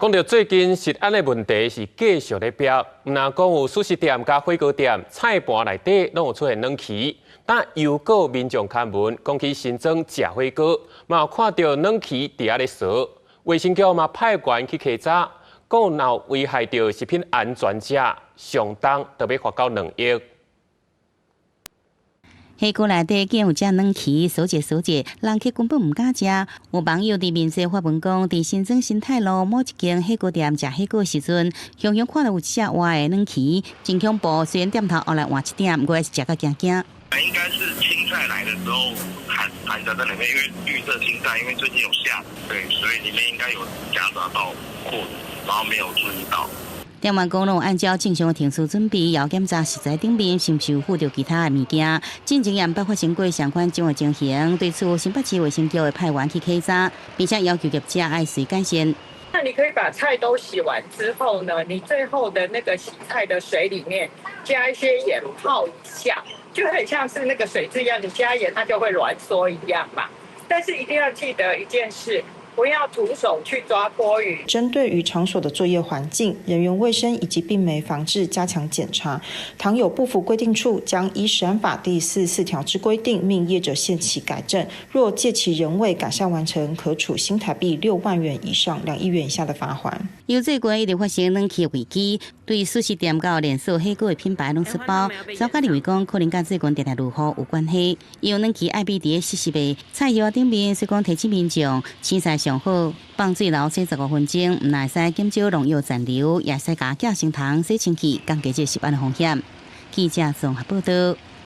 講到最近食安的問題是繼續咧飆，毋但講有速食店佮火鍋店菜盤內底攏有出現軟蜞，但又閣民眾勘聞講去新莊食火鍋，嘛有看著軟蜞佇遐咧趖。衛生局嘛派員去稽查，講若有危害著食品安全者，上重著欲罰到2億。火鍋內底竟有隻軟蜞，趖者趖者，人客根本毋敢食。有網友佇面書發文講，佇新莊新泰路某一間火鍋店食火鍋時陣，雄雄看著有一隻活的軟蜞，真恐怖。雖然店頭後來換一店，毋過還是食甲驚驚。應該是青菜來的時候含含著在裡面，因為綠色青菜，因為最近有下，對，所以裡面應該有夾雜到貨，然後沒有注意到。店員講，攏有按照正常的程序準備，也有檢查食材頂面是毋是有附著其他的物件。進前也毋捌發生過相款種的情形，對此新北市衛生局會派員去稽查，並且要求業者愛隨改善。那你可以把菜都洗完之後呢，你最後的那個洗菜的水裡面加一些鹽泡一下，就很像是那個水蛭一樣，你加鹽它就會軟縮一樣嘛。但是一定要記得一件事，不要徒手去抓鍋魚。針對於場所的作業環境、人員衛生以及病媒防治加強檢查。倘有不符規定處，將依食安法第44條之規定，命業者限期改正。若屆期仍未改善完成，可處新台幣6萬元以上2億元以下的罰鍰。由最近一直發生軟蜞危機，對速食店佮連鎖火鍋的品牌攏出包，專家認為講可能佮最近定定落雨有關係。因為軟蜞愛避佇咧濕濕的菜葉頂面，所以講提醒民眾青菜上好放水流洗15分鐘，毋但會使減少農藥殘留，也會使共寄生蟲洗清氣，降低這食安的風險。記者綜合報道。